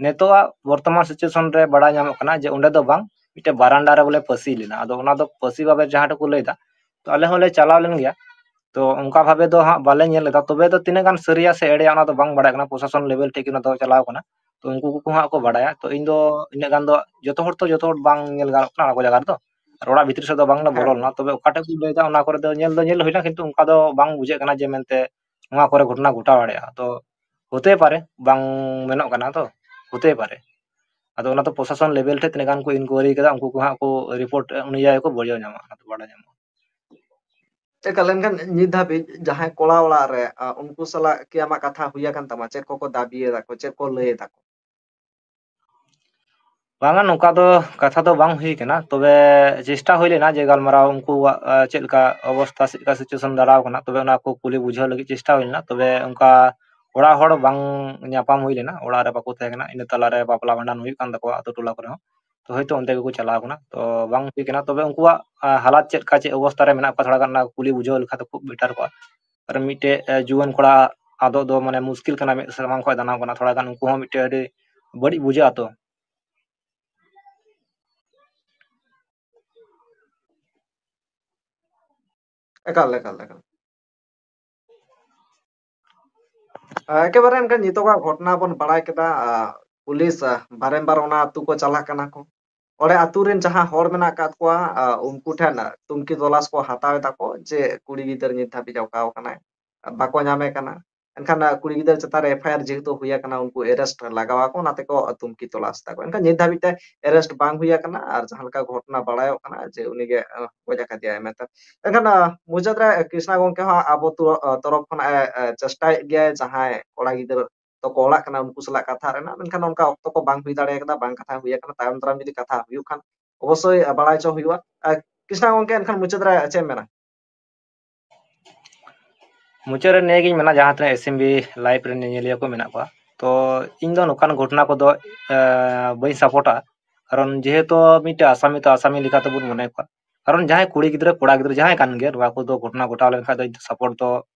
ᱱᱤᱛᱚᱜᱟᱜ ᱵᱚᱨᱛᱚᱢᱟᱱ situation ᱨᱮ ᱵᱟᱲᱟᱭ ᱧᱟᱢᱚᱜ ᱠᱟᱱᱟ ᱡᱮ ᱚᱸᱰᱮ ᱫᱚ ᱵᱟᱝ, ᱢᱤᱫᱴᱮᱡ ᱵᱟᱨᱟᱱᱰᱟ ᱨᱮ ᱵᱚᱞᱮ ᱯᱷᱟᱸᱥᱤ ᱞᱮᱱᱟ᱾ ᱟᱫᱚ ᱚᱱᱟ ᱫᱚ ᱯᱷᱟᱸᱥᱤ ᱵᱟᱵᱮᱨ ᱡᱟᱦᱟᱸ ᱴᱩᱠᱩ ᱞᱟᱹᱭ ᱫᱟ, ᱛᱚ ᱟᱞᱮ ᱦᱚᱸᱞᱮ ᱪᱟᱞᱟᱣ ᱞᱮᱱ ᱜᱮᱭᱟ᱾ ᱛᱚ ᱚᱱᱠᱟ ᱵᱷᱟᱵᱮ ᱫᱚ ᱦᱟᱸᱜ ᱵᱟᱞᱮ ᱧᱮᱞ ᱞᱮᱫᱟ, ᱛᱚᱵᱮ ᱫᱚ ᱛᱤᱱᱟᱹᱜ ᱜᱟᱱ ᱥᱟᱹᱨᱤᱭᱟ ᱥᱮ ᱮᱲᱮᱭᱟ ᱚᱱᱟ ᱫᱚ ᱵᱟᱝ ᱵᱟᱲᱟᱭ ᱠᱟᱱᱟ, ᱯᱨᱚᱥᱟᱥᱚᱱ ᱞᱮᱵᱮᱞ ᱴᱷᱮᱡ ᱜᱮ ᱚᱱᱟ ᱫᱚ ᱪᱟᱞᱟᱣ ᱠᱟᱱᱟ᱾ ᱛᱚ ᱩᱱᱠᱩ ᱠᱚᱠᱚ ᱦᱟᱸᱜ ᱠᱚ ᱵᱟᱲᱟᱭᱟ᱾ ᱛᱚ ᱤᱧ ᱫᱚ ᱤᱱᱟᱹᱜ ᱜᱟᱱ ᱫᱚ ᱡᱚᱛᱚ ᱦᱚᱲ ᱛᱚ ᱡᱚᱛᱚ ᱦᱚᱲ ᱵᱟᱝ ᱧᱮᱞ ᱜᱟᱱᱚᱜ ᱠᱟᱱᱟ ᱚᱱᱟ ᱠᱚ ᱡᱟᱭᱜᱟ ᱨᱮᱫᱚ, ᱟᱨ ᱚᱲᱟᱜ ᱵᱷᱤᱛᱨᱤ ᱥᱮᱫ ᱫᱚ ᱵᱟᱝᱞᱮ ᱵᱚᱞᱚ ᱦᱮᱸ᱾ ᱞᱮᱱᱟ᱾ ᱛᱚᱵᱮ ᱚᱠᱟ ᱴᱷᱮᱡ ᱠᱚ ᱞᱟᱹᱭ ᱫᱟ ᱚᱱᱟ ᱠᱚᱨᱮ ᱫᱚ ᱧᱮᱞ ᱫᱚ ᱧᱮᱞ ᱦᱩᱭᱱᱟ, ᱠᱤᱱᱛᱩ ᱚᱱᱠᱟ ᱫᱚ ᱵᱟᱝ ᱵᱩᱡᱷᱟᱹᱜ ᱠᱟᱱᱟ ᱡᱮ ᱢᱮᱱᱛᱮ ᱱᱚᱣᱟ ᱠᱚᱨᱮ ᱜᱷᱚᱴᱚᱱᱟ ᱜᱷᱚᱴᱟᱣ ᱫᱟᱲᱮᱭᱟᱜᱼᱟ᱾ ᱛᱚ ᱦᱚᱛᱮ ᱯᱟᱨᱮ, ᱵᱟᱝ ᱢᱮᱱᱚᱜ ᱠᱟᱱᱟ, ᱛᱚ ᱦᱚᱛᱮ ᱯᱟᱨᱮ᱾ ᱟᱫᱚ ᱚᱱᱟ ᱫᱚ ᱯᱨᱚᱥᱟᱥᱚᱱ ᱞᱮᱵᱮᱞ ᱴᱷᱮᱡ ᱛᱤᱱᱟᱹᱜ ᱜᱟᱱ ᱠᱚ ᱤᱱᱠᱩᱣᱟᱨᱤ ᱠᱟᱫᱟ, ᱩᱱᱠᱩ ᱠᱚ ᱦᱟᱸᱜ ᱠᱚ ᱨᱤᱯᱳᱨᱴ ᱚᱱᱩᱡᱟᱭᱤ ᱠᱚ ᱵᱩᱡᱷᱟᱹᱣ ᱧᱟᱢᱟ, ᱚᱱᱟ ᱫᱚ ᱵᱟᱲᱟᱭ ᱧᱟᱢᱚᱜᱼᱟ᱾ ᱪᱮᱫ ᱞᱮᱠᱟ ᱞᱮᱱᱠᱷᱟᱱ ᱱᱤᱛ ᱫᱷᱟᱹᱵᱤᱡ ᱡᱟᱦᱟᱸᱭ ᱠᱚᱲᱟ ᱚᱲᱟᱜ ᱨᱮ, ᱟ, ᱩᱱᱠᱩ ᱥᱟᱞᱟᱜ ᱠᱤ ᱟᱢᱟᱜ ᱠᱟᱛᱷᱟ ᱦᱩᱭ ᱟᱠᱟᱱ ᱛᱟᱢᱟ? ᱪᱮᱫ ᱠᱚᱠᱚ ᱫᱟᱹᱵᱤ ᱮᱫᱟ ᱠᱚ, ᱪᱮᱫ ᱠᱚ ᱞᱟᱹᱭ ᱮᱫᱟ ᱠᱚ? ᱵᱟᱝᱟ, ᱱᱚᱝᱠᱟ ᱫᱚ ᱠᱟᱛᱷᱟ ᱫᱚ ᱵᱟᱝ ᱦᱩᱭ ᱠᱟᱱᱟ, ᱛᱚᱵᱮ ᱪᱮᱥᱴᱟ ᱦᱩᱭ ᱞᱮᱱᱟ ᱡᱮ ᱜᱟᱞᱢᱟᱨᱟᱣ, ᱩᱱᱠᱩᱣᱟᱜ, ᱟ, ᱪᱮᱫ ᱞᱮᱠᱟ ᱚᱵᱚᱥᱛᱟ, ᱪᱮᱫ ᱞᱮᱠᱟ situation ᱫᱟᱨᱟᱣ ᱠᱟᱱᱟ, ᱛᱚᱵᱮ ᱚᱱᱟ ᱠᱚ ᱠᱩᱞᱤ ᱵᱩᱡᱷᱟᱹᱣ ᱞᱟᱹᱜᱤᱫ ᱪᱮᱥᱴᱟ ᱦᱩᱭ ᱞᱮᱱᱟ᱾ ᱛᱚᱵᱮ ᱚᱱᱠᱟ ᱚᱲᱟᱜ ᱦᱚᱲ ᱵᱟᱝ ᱧᱟᱯᱟᱢ ᱦᱩᱭ ᱞᱮᱱᱟ, ᱚᱲᱟᱜ ᱨᱮ ᱵᱟᱠᱚ ᱛᱟᱦᱮᱸ ᱠᱟᱱᱟ, ᱤᱱᱟᱹ ᱛᱟᱞᱟᱨᱮ ᱵᱟᱯᱞᱟ ᱵᱷᱟᱸᱰᱟᱱ ᱦᱩᱭᱩᱜ ᱠᱟᱱ ᱛᱟᱠᱚᱣᱟ ᱟᱛᱳ ᱴᱚᱞᱟ ᱠᱚᱨᱮ ᱦᱚᱸ, ᱛᱚ ᱦᱚᱭᱛᱳ ᱚᱱᱛᱮ ᱜᱮᱠᱚ ᱪᱟᱞᱟᱣ ᱠᱟᱱᱟ, ᱛᱚ ᱵᱟᱝ ᱦᱩᱭ ᱠᱟᱱᱟ᱾ ᱛᱚᱵᱮ ᱩᱱᱠᱩᱣᱟᱜ, ᱟ, ᱦᱟᱞᱟᱛ ᱪᱮᱫ ᱞᱮᱠᱟ, ᱪᱮᱫ ᱚᱵᱚᱥᱛᱟ ᱨᱮ ᱢᱮᱱᱟᱜ ᱠᱚᱣᱟ, ᱛᱷᱚᱲᱟ ᱜᱟᱱ ᱚᱱᱟ ᱠᱩᱞᱤ ᱵᱩᱡᱷᱟᱹᱣ ᱞᱮᱠᱷᱟᱱ ᱫᱚ ᱠᱷᱩᱵ ᱵᱮᱴᱟᱨ ᱠᱚᱜᱼᱟ᱾ ᱟᱨ ᱢᱤᱫᱴᱮᱡ, ᱮ, ᱡᱩᱣᱟᱹᱱ ᱠᱚᱲᱟ ᱟᱫᱚᱜ ᱫᱚ ᱢᱟᱱᱮ ᱢᱩᱥᱠᱤᱞ ᱠᱟᱱᱟ, ᱢᱮᱫ ᱥᱟᱢᱟᱝ ᱠᱷᱚᱱ ᱫᱟᱱᱟᱣ ᱠᱟᱱᱟ, ᱛᱷᱚᱲᱟ ᱜᱟᱱ ᱩᱱᱠᱩ ᱦᱚᱸ ᱢᱤᱫᱴᱮᱡ ᱟᱹᱰᱤ ᱵᱟᱹᱲᱤᱡ ᱵᱩᱡᱷᱟᱹᱜᱼᱟ ᱛᱚ᱾ ᱮᱠᱟᱞ, ᱮᱠᱟᱞ, ᱮᱠᱟᱞ᱾ ᱮᱠᱮᱵᱟᱨᱮ ᱮᱱᱠᱷᱟᱱ ᱱᱤᱛᱚᱜᱟᱜ ᱜᱷᱚᱴᱚᱱᱟ ᱵᱚᱱ ᱵᱟᱲᱟᱭ ᱠᱮᱫᱟ᱾ ᱟ, ᱯᱩᱞᱤᱥ, ᱟ, ᱵᱟᱨᱮᱢᱵᱟᱨ ᱚᱱᱟ ᱟᱹᱛᱩ ᱠᱚ ᱪᱟᱞᱟᱜ ᱠᱟᱱᱟ ᱠᱚ᱾ ᱚᱸᱰᱮ ᱟᱹᱛᱩ ᱨᱮᱱ ᱡᱟᱦᱟᱸ ᱦᱚᱲ ᱢᱮᱱᱟᱜ ᱟᱠᱟᱫ ᱠᱚᱣᱟ, ᱟ, ᱩᱱᱠᱩ ᱴᱷᱮᱱ, ᱟ, ᱛᱩᱱᱠᱷᱤ ᱛᱚᱞᱟᱥ ᱠᱚ ᱦᱟᱛᱟᱣ ᱮᱫᱟ ᱠᱚ ᱡᱮ ᱠᱩᱲᱤ ᱜᱤᱫᱟᱹᱨ ᱱᱤᱛ ᱫᱷᱟᱹᱵᱤᱡ ᱚᱠᱟ ᱟᱠᱟᱱᱟᱭ, ᱟ, ᱵᱟᱠᱚ ᱧᱟᱢᱮ ᱠᱟᱱᱟ᱾ ᱮᱱᱠᱷᱟᱱ, ᱟ, ᱠᱩᱲᱤ ᱜᱤᱫᱟᱹᱨ ᱪᱮᱛᱟᱱ ᱨᱮ ᱮᱯᱷ ᱟᱭ ᱟᱨ ᱡᱮᱦᱮᱛᱩ ᱦᱩᱭ ᱟᱠᱟᱱᱟ, ᱩᱱᱠᱩ ᱮᱨᱮᱥᱴ ᱞᱟᱜᱟᱣ ᱟᱠᱚ, ᱚᱱᱟ ᱛᱮᱠᱚ ᱛᱩᱱᱠᱷᱤ ᱛᱚᱞᱟᱥ ᱮᱫᱟ ᱠᱚ᱾ ᱮᱱᱠᱷᱟᱱ ᱱᱤᱛ ᱫᱷᱟᱹᱵᱤᱡ ᱛᱮ ᱮᱨᱮᱥᱴ ᱵᱟᱝ ᱦᱩᱭ ᱟᱠᱟᱱᱟ, ᱟᱨ ᱡᱟᱦᱟᱸ ᱞᱮᱠᱟ ᱜᱷᱚᱴᱚᱱᱟ ᱵᱟᱲᱟᱭᱚᱜ ᱠᱟᱱᱟ ᱡᱮ ᱩᱱᱤ ᱜᱮ, ᱟ, ᱜᱚᱡ ᱟᱠᱟᱫᱮᱭᱟᱭ ᱢᱮᱱᱛᱮ᱾ ᱮᱱᱠᱷᱟᱱ, ᱟ, ᱢᱩᱪᱟᱹᱫ ᱨᱮ ᱠᱨᱤᱥᱱᱟ ᱜᱚᱢᱠᱮ ᱦᱚᱸ ᱟᱵᱚ ᱛᱚ-, ᱟ, ᱛᱚᱨᱚᱯ ᱠᱷᱚᱱᱟᱜ ᱮ, ᱮ, ᱪᱮᱥᱴᱟᱭᱮᱫ ᱜᱮᱭᱟᱭ ᱡᱟᱦᱟᱸᱭ ᱠᱚᱲᱟ ᱜᱤᱫᱽᱨᱟᱹ ᱛᱚ ᱠᱚ ᱚᱲᱟᱜ ᱠᱟᱱᱟ ᱩᱱᱠᱩ ᱥᱟᱞᱟᱜ ᱠᱟᱛᱷᱟ ᱨᱮᱱᱟᱜ, ᱢᱮᱱᱠᱷᱟᱱ ᱚᱱᱠᱟ ᱚᱠᱛᱚ ᱠᱚ ᱵᱟᱝ ᱦᱩᱭ ᱫᱟᱲᱮ ᱠᱟᱫᱟ, ᱵᱟᱝ ᱠᱟᱛᱷᱟ ᱦᱩᱭ ᱟᱠᱟᱱᱟ᱾ ᱛᱟᱭᱚᱢ ᱫᱟᱨᱟᱢ ᱡᱩᱫᱤ ᱠᱟᱛᱷᱟ ᱦᱩᱭᱩᱜ ᱠᱷᱟᱱ ᱚᱵᱚᱥᱥᱳᱭ, ᱟ, ᱵᱟᱲᱟᱭ ᱦᱚᱪᱚ ᱦᱩᱭᱩᱜᱼᱟ᱾ ᱟ, ᱠᱨᱤᱥᱱᱟ ᱜᱚᱢᱠᱮ, ᱮᱱᱠᱷᱟᱱ ᱢᱩᱪᱟᱹᱫ ᱨᱮ ᱪᱮᱫ ᱮᱢ ᱢᱮᱱᱟ? ᱢᱩᱪᱟᱹᱫ ᱨᱮ ᱱᱤᱭᱟᱹ ᱜᱤᱧ ᱢᱮᱱᱟ, ᱡᱟᱦᱟᱸ ᱛᱤᱱᱟᱹᱜ ᱮᱥ ᱮᱢ ᱵᱤ ᱞᱟᱭᱤᱵᱷ ᱨᱮ ᱧᱮᱧᱮᱞᱤᱭᱟᱹ ᱠᱚ ᱢᱮᱱᱟᱜ ᱠᱚᱣᱟ, ᱛᱚ ᱤᱧ ᱫᱚ ᱱᱚᱝᱠᱟᱱ ᱜᱷᱚᱴᱚᱱᱟ ᱠᱚᱫᱚ, ᱮ, ᱵᱟᱹᱧ ᱥᱟᱯᱳᱨᱴᱟ᱾ ᱠᱟᱨᱚᱱ ᱡᱮᱦᱮᱛᱩ ᱢᱤᱫᱴᱮᱱ ᱟᱥᱟᱢᱤ ᱛᱚ ᱟᱥᱟᱢᱤ ᱞᱮᱠᱟ ᱛᱮᱵᱚᱱ ᱢᱚᱱᱮ ᱠᱚᱣᱟ᱾ ᱠᱟᱨᱚᱱ ᱡᱟᱦᱟᱸᱭ ᱠᱩᱲᱤ ᱜᱤᱫᱽᱨᱟᱹ, ᱠᱚᱲᱟ ᱜᱤᱫᱽᱨᱟᱹ ᱡᱟᱦᱟᱸᱭ ᱠᱟᱱ ᱜᱮ, ᱱᱚᱣᱟ ᱠᱚᱫᱚ ᱜᱷᱚᱴᱚᱱᱟ ᱜᱷᱚᱴᱟᱣ ᱞᱮᱱᱠᱷᱟᱱ ᱫᱚ ᱤᱧ ᱫᱚ ᱥᱟᱯᱳᱨᱴ ᱫᱚ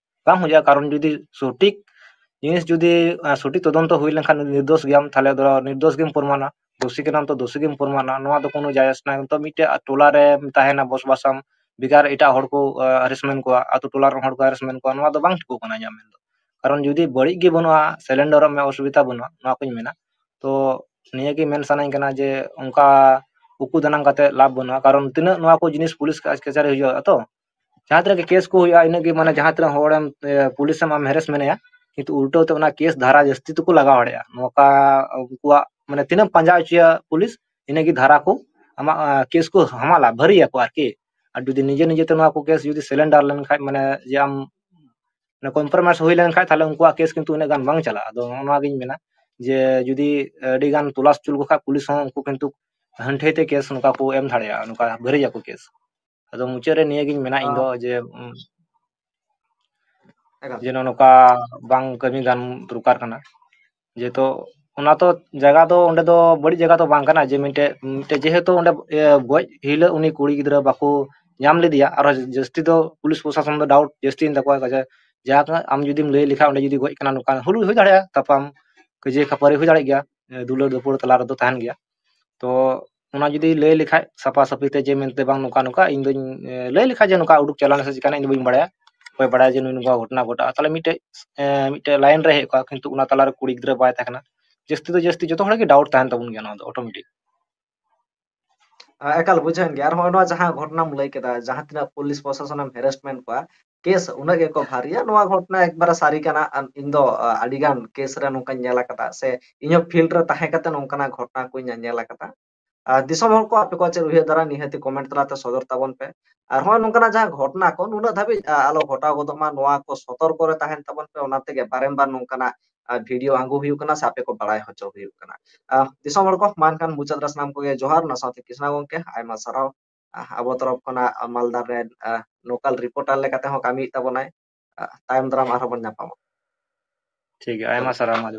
ᱵᱟᱝ ᱦᱩᱭᱩᱜᱼᱟ᱾ ᱠᱟᱨᱚᱱ ᱡᱩᱫᱤ ᱥᱚᱴᱷᱤᱠ ᱡᱤᱱᱤᱥ ᱡᱩᱫᱤ, ᱟ, ᱥᱚᱴᱷᱤᱠ ᱛᱚᱫᱚᱱᱛᱚ ᱦᱩᱭ ᱞᱮᱱᱠᱷᱟᱱ ᱱᱤᱨᱫᱳᱥ ᱜᱮᱭᱟᱢ, ᱛᱟᱦᱞᱮ ᱫᱚ ᱱᱤᱨᱫᱳᱥ ᱜᱮᱢ ᱯᱨᱚᱢᱟᱱᱟ, ᱫᱳᱥᱤ ᱠᱟᱱᱟᱢ ᱛᱚ ᱫᱳᱥᱤ ᱜᱮᱢ ᱯᱨᱚᱢᱟᱱᱟ᱾ ᱱᱚᱣᱟ ᱫᱚ ᱠᱳᱱᱳ ᱡᱟᱭᱡᱟᱥ ᱱᱟᱭ᱾ ᱱᱤᱛᱚᱜ ᱢᱤᱫᱴᱮᱡ ᱴᱚᱞᱟ ᱨᱮ ᱛᱟᱦᱮᱱᱟ, ᱵᱚᱥᱵᱟᱥᱟᱢ, ᱵᱮᱠᱟᱨ ᱮᱴᱟᱜ ᱦᱚᱲ ᱠᱚ, ᱟ, ᱦᱮᱨᱮᱥᱢᱮᱱᱴ ᱠᱚᱣᱟ, ᱟᱛᱳ ᱴᱚᱞᱟ ᱨᱮᱱ ᱦᱚᱲ ᱠᱚ ᱦᱮᱨᱮᱥᱢᱮᱱᱴ ᱠᱚᱣᱟ, ᱱᱚᱣᱟ ᱫᱚ ᱵᱟᱝ ᱴᱷᱤᱠᱚᱜ ᱠᱟᱱᱟ ᱤᱧᱟᱹᱜ ᱢᱮᱱ ᱫᱚ᱾ ᱠᱟᱨᱚᱱ ᱡᱩᱫᱤ ᱵᱟᱹᱲᱤᱡ ᱜᱮ ᱵᱟᱹᱱᱩᱜᱼᱟ, ᱥᱮᱞᱮᱱᱰᱟᱨᱚᱜ ᱢᱮ, ᱚᱥᱩᱵᱤᱫᱷᱟ ᱵᱟᱹᱱᱩᱜᱼᱟ, ᱱᱚᱣᱟ ᱠᱚᱧ ᱢᱮᱱᱟ᱾ ᱛᱚ ᱱᱤᱭᱟᱹ ᱜᱮ ᱢᱮᱱ ᱥᱟᱱᱟᱧ ᱠᱟᱱᱟ ᱡᱮ ᱚᱱᱠᱟ ᱩᱠᱩ ᱫᱟᱱᱟᱝ ᱠᱟᱛᱮ ᱞᱟᱵᱷ ᱵᱟᱹᱱᱩᱜᱼᱟ, ᱠᱟᱨᱚᱱ ᱛᱤᱱᱟᱹᱜ ᱱᱚᱣᱟ ᱠᱚ ᱡᱤᱱᱤᱥ ᱯᱩᱞᱤᱥ ᱠᱟ-, ᱠᱟᱪᱷᱟᱨᱤ ᱦᱩᱭᱩᱜᱼᱟ ᱛᱚ, ᱡᱟᱦᱟᱸ ᱛᱤᱱᱟᱹᱜ ᱜᱮ ᱠᱮᱥ ᱠᱚ ᱦᱩᱭᱩᱜᱼᱟ, ᱤᱱᱟᱹᱜ ᱜᱮ ᱢᱟᱱᱮ ᱡᱟᱦᱟᱸ ᱛᱤᱱᱟᱹᱜ ᱦᱚᱲᱮᱢ, ᱮ, ᱯᱩᱞᱤᱥ ᱮᱢ ᱟᱢ ᱦᱮᱨᱮᱥ ᱢᱮᱱᱟᱭᱟ, ᱠᱤᱱᱛᱩ ᱩᱞᱴᱟᱹᱣ ᱛᱮ ᱚᱱᱟ ᱠᱮᱥ ᱫᱷᱟᱨᱟ ᱡᱟᱹᱥᱛᱤ ᱛᱮᱠᱚ ᱞᱟᱜᱟᱣ ᱫᱟᱲᱮᱭᱟᱜᱼᱟ᱾ ᱱᱚᱝᱠᱟ ᱩᱱᱠᱩᱣᱟᱜ ᱢᱟᱱᱮ ᱛᱤᱱᱟᱹᱜ ᱯᱟᱸᱡᱟ ᱦᱚᱪᱚᱭᱟ ᱯᱩᱞᱤᱥ, ᱤᱱᱟᱹᱜ ᱜᱮ ᱫᱷᱟᱨᱟ ᱠᱚ ᱟᱢᱟᱜ, ᱟ, ᱠᱮᱥ ᱠᱚ ᱦᱟᱢᱟᱞᱟ, ᱵᱷᱟᱹᱨᱤᱭᱟᱠᱚ ᱟᱨᱠᱤ᱾ ᱟᱨ ᱡᱩᱫᱤ ᱱᱤᱡᱮ ᱱᱤᱡᱮ ᱛᱮ ᱱᱚᱣᱟ ᱠᱚ ᱠᱮᱥ ᱡᱩᱫᱤ ᱥᱮᱞᱮᱱᱰᱟᱨ ᱞᱮᱱᱠᱷᱟᱡ, ᱢᱟᱱᱮ ᱡᱮ ᱟᱢ ᱢᱟᱱᱮ ᱠᱚᱢᱯᱨᱳᱢᱟᱭᱤᱡᱽ ᱦᱩᱭ ᱞᱮᱱᱠᱷᱟᱡ, ᱛᱟᱦᱞᱮ ᱩᱱᱠᱩᱣᱟᱜ ᱠᱮᱥ ᱠᱤᱱᱛᱩ ᱩᱱᱟᱹᱜ ᱜᱟᱱ ᱵᱟᱝ ᱪᱟᱞᱟᱜᱼᱟ᱾ ᱟᱫᱚ ᱱᱚᱜᱼᱚ ᱱᱚᱣᱟ ᱜᱤᱧ ᱢᱮᱱᱟ ᱡᱮ ᱡᱩᱫᱤ ᱟᱹᱰᱤ ᱜᱟᱱ ᱛᱚᱞᱟᱥ ᱦᱚᱪᱚ ᱞᱮᱠᱚ ᱠᱷᱟᱡ ᱯᱩᱞᱤᱥ ᱦᱚᱸ, ᱩᱱᱠᱩ ᱠᱤᱱᱛᱩ ᱦᱟᱹᱱᱴᱷᱟᱹᱭ ᱛᱮ ᱠᱮᱥ ᱱᱚᱝᱠᱟ ᱠᱚ ᱮᱢ ᱫᱟᱲᱮᱭᱟᱜᱼᱟ, ᱱᱚᱝᱠᱟ ᱵᱷᱟᱹᱨᱤᱭᱟᱠᱚ ᱠᱮᱥ᱾ ᱟᱫᱚ ᱢᱩᱪᱟᱹᱫ ᱨᱮ ᱱᱤᱭᱟᱹ ᱜᱤᱧ ᱢᱮᱱᱟ ᱤᱧ ᱫᱚ ᱟᱸ, ᱡᱮ, ᱩᱸ, ᱮᱠᱟᱞ᱾ ᱡᱮ ᱱᱚᱜᱼᱚ ᱱᱚᱝᱠᱟ ᱵᱟᱝ ᱠᱟᱹᱢᱤ ᱜᱟᱱ ᱫᱚᱨᱠᱟᱨ ᱠᱟᱱᱟ᱾ ᱡᱮᱦᱮᱛᱩ ᱚᱱᱟ ᱛᱚ ᱡᱟᱭᱜᱟ ᱫᱚ, ᱚᱸᱰᱮ ᱫᱚ ᱵᱟᱹᱲᱤᱡ ᱡᱟᱭᱜᱟ ᱫᱚ ᱵᱟᱝ ᱠᱟᱱᱟ, ᱡᱮ ᱢᱤᱫᱴᱮᱡ, ᱢᱤᱫᱴᱮᱡ ᱡᱮᱦᱮᱛᱩ ᱚᱸᱰᱮ, ᱮ, ᱜᱚᱡ ᱦᱤᱞᱳᱜ ᱩᱱᱤ ᱠᱩᱲᱤ ᱜᱤᱫᱽᱨᱟᱹ ᱵᱟᱠᱚ ᱧᱟᱢ ᱞᱮᱫᱮᱭᱟ, ᱟᱨᱦᱚᱸ ᱡᱟᱹᱥᱛᱤ ᱫᱚ ᱯᱩᱞᱤᱥ ᱯᱨᱚᱥᱟᱥᱚᱱ ᱫᱚ ᱰᱟᱣᱩᱴ ᱡᱟᱹᱥᱛᱤᱭᱮᱱ ᱛᱟᱠᱚᱣᱟ, ᱡᱮ ᱡᱟᱦᱟᱸ ᱟᱢ ᱡᱩᱫᱤᱢ ᱞᱟᱹᱭ ᱞᱮᱠᱷᱟᱱ ᱚᱸᱰᱮ ᱡᱩᱫᱤ ᱜᱚᱡ ᱠᱟᱱᱟ, ᱱᱚᱝᱠᱟ ᱦᱩᱭ, ᱦᱩᱭ ᱫᱟᱲᱮᱭᱟᱜᱼᱟ, ᱛᱟᱯᱟᱢ ᱠᱟᱹᱭᱡᱟᱹ ᱠᱷᱟᱹᱯᱟᱹᱨᱤ ᱦᱩᱭ ᱫᱟᱲᱮᱭᱟᱜ ᱜᱮᱭᱟ᱾ ᱫᱩᱞᱟᱹᱲ ᱫᱩᱯᱩᱞᱟᱹᱲ ᱛᱟᱞᱟ ᱨᱮᱫᱚ ᱛᱟᱦᱮᱱ ᱜᱮᱭᱟ᱾ ᱛᱚ ᱚᱱᱟ ᱡᱩᱫᱤ ᱞᱟᱹᱭ ᱞᱮᱠᱷᱟᱡ ᱥᱟᱯᱷᱟ ᱥᱟᱹᱯᱷᱤ ᱛᱮ ᱡᱮ ᱢᱮᱱᱛᱮ ᱵᱟᱝ ᱱᱚᱝᱠᱟ ᱱᱚᱝᱠᱟ, ᱤᱧ ᱫᱚᱧ ᱞᱟᱹᱭ ᱞᱮᱠᱷᱟᱡ ᱡᱮ ᱱᱚᱝᱠᱟ ᱩᱰᱩᱠ ᱪᱟᱞᱟᱣ ᱱᱟ ᱥᱮ ᱪᱤᱠᱟᱹᱱᱟ, ᱤᱧ ᱫᱚ ᱵᱟᱹᱧ ᱵᱟᱲᱟᱭᱟ᱾ ᱚᱠᱚᱭ ᱵᱟᱲᱟᱭᱟ ᱡᱮ ᱱᱩᱭ ᱱᱚᱝᱠᱟ ᱜᱷᱚᱴᱚᱱᱟ ᱜᱷᱚᱴᱟᱜᱼᱟ, ᱛᱟᱦᱞᱮ ᱢᱤᱫᱴᱮᱡ ᱢᱤᱫᱴᱮᱡ ᱞᱟᱭᱤᱱ ᱨᱮ ᱦᱮᱡ ᱠᱚᱜᱼᱟ, ᱠᱤᱱᱛᱩ ᱚᱱᱟ ᱛᱟᱞᱟᱨᱮ ᱠᱩᱲᱤ ᱜᱤᱫᱽᱨᱟᱹ ᱵᱟᱭ ᱛᱟᱦᱮᱸ ᱠᱟᱱᱟ᱾ ᱡᱟᱹᱥᱛᱤ ᱫᱚ ᱡᱟᱹᱥᱛᱤ ᱡᱚᱛᱚ ᱦᱚᱲ ᱜᱮ ᱰᱟᱣᱩᱴ ᱛᱟᱦᱮᱱ ᱛᱟᱵᱚᱱ ᱜᱮᱭᱟ ᱱᱚᱣᱟ ᱫᱚ ᱚᱴᱳᱢᱮᱴᱤᱠ᱾ ᱮᱠᱟᱞ ᱵᱩᱡᱷᱟᱹᱣᱮᱱ ᱜᱮᱭᱟ᱾ ᱟᱨ ᱦᱚᱸᱜᱼᱚᱭ ᱱᱚᱣᱟ ᱡᱟᱦᱟᱸ ᱜᱷᱚᱴᱚᱱᱟᱢ ᱞᱟᱹᱭ ᱠᱮᱫᱟ, ᱡᱟᱦᱟᱸ ᱛᱤᱱᱟᱹᱜ ᱯᱩᱞᱤᱥ ᱯᱨᱚᱥᱟᱥᱚᱱᱮᱢ ᱦᱮᱨᱮᱥᱢᱮᱱᱴ ᱠᱚᱣᱟ, ᱠᱮᱥ ᱩᱱᱟᱹᱜ ᱜᱮᱠᱚ ᱵᱷᱟᱨᱤᱭᱟ᱾ ᱱᱚᱣᱟ ᱜᱷᱚᱴᱚᱱᱟ ᱮᱠᱵᱟᱨᱮ ᱥᱟᱹᱨᱤ ᱠᱟᱱᱟ᱾ ᱟᱨ ᱤᱧ ᱫᱚ ᱟᱹᱰᱤ ᱜᱟᱱ ᱠᱮᱥ ᱨᱮ ᱱᱚᱝᱠᱟᱧ ᱧᱮᱞ ᱟᱠᱟᱫᱟ, ᱥᱮ ᱤᱧ ᱦᱚᱸ ᱯᱷᱤᱞᱰ ᱨᱮ ᱛᱟᱦᱮᱸ ᱠᱟᱛᱮ ᱱᱚᱝᱠᱟᱱᱟᱜ ᱜᱷᱚᱴᱚᱱᱟ ᱠᱚᱧ ᱧᱮᱞ ᱟᱠᱟᱫᱟ᱾ ᱟᱨ ᱫᱤᱥᱚᱢ ᱦᱚᱲ ᱠᱚ ᱟᱯᱮ ᱠᱚᱣᱟᱜ ᱪᱮᱫ ᱩᱭᱦᱟᱹᱨ ᱫᱷᱟᱨᱟ, ᱱᱤᱦᱟᱹᱛᱤ ᱠᱚᱢᱮᱱᱴ ᱛᱟᱞᱟᱛᱮ ᱥᱚᱫᱚᱨ ᱛᱟᱵᱚᱱ ᱯᱮ᱾ ᱟᱨ ᱦᱚᱸᱜᱼᱚᱭ ᱱᱚᱝᱠᱟᱱᱟᱜ ᱡᱟᱦᱟᱸ ᱜᱷᱚᱴᱚᱱᱟ ᱠᱚ ᱱᱩᱱᱟᱹᱜ ᱫᱷᱟᱹᱵᱤᱡ ᱟᱞᱚ ᱜᱷᱚᱴᱟᱣ ᱜᱚᱫᱚᱜ ᱢᱟ, ᱱᱚᱣᱟ ᱠᱚ ᱥᱚᱛᱚᱨᱠᱚ ᱨᱮ ᱛᱟᱦᱮᱱ ᱛᱟᱵᱚᱱ ᱯᱮ᱾ ᱚᱱᱟ ᱛᱮᱜᱮ ᱵᱟᱨᱮᱢ ᱵᱟᱨ ᱱᱚᱝᱠᱟᱱᱟᱜ ᱵᱷᱤᱰᱤᱭᱳ ᱟᱹᱜᱩ ᱦᱩᱭᱩᱜ ᱠᱟᱱᱟ ᱥᱮ ᱟᱯᱮ ᱠᱚ ᱵᱟᱲᱟᱭ ᱦᱚᱪᱚ ᱦᱩᱭᱩᱜ ᱠᱟᱱᱟ᱾ ᱫᱤᱥᱚᱢ ᱦᱚᱲ ᱠᱚ, ᱢᱟ ᱮᱱᱠᱷᱟᱱ ᱢᱩᱪᱟᱹᱫ ᱨᱮ ᱥᱟᱱᱟᱢ ᱠᱚᱜᱮ ᱡᱚᱦᱟᱨ, ᱚᱱᱟ ᱥᱟᱶᱛᱮ ᱠᱨᱤᱥᱱᱟ ᱜᱚᱢᱠᱮ ᱟᱭᱢᱟ ᱥᱟᱨᱦᱟᱣ ᱟᱵᱚ ᱛᱚᱨᱚᱯ ᱠᱷᱚᱱᱟᱜ ᱢᱟᱞᱫᱟ ᱨᱮ ᱞᱳᱠᱟᱞ ᱨᱤᱯᱳᱨᱴᱟᱨ ᱞᱮᱠᱟᱛᱮ ᱦᱚᱸ ᱠᱟᱹᱢᱤᱭᱮᱫ ᱛᱟᱵᱚᱱᱟᱭ᱾ ᱛᱟᱭᱚᱢ ᱫᱟᱨᱟᱢ ᱟᱨᱦᱚᱸ ᱵᱚᱱ ᱧᱟᱯᱟᱢᱟ᱾ ᱴᱷᱤᱠ ᱜᱮᱭᱟ, ᱟᱭᱢᱟ ᱥᱟᱨᱦᱟᱣ ᱢᱟ᱾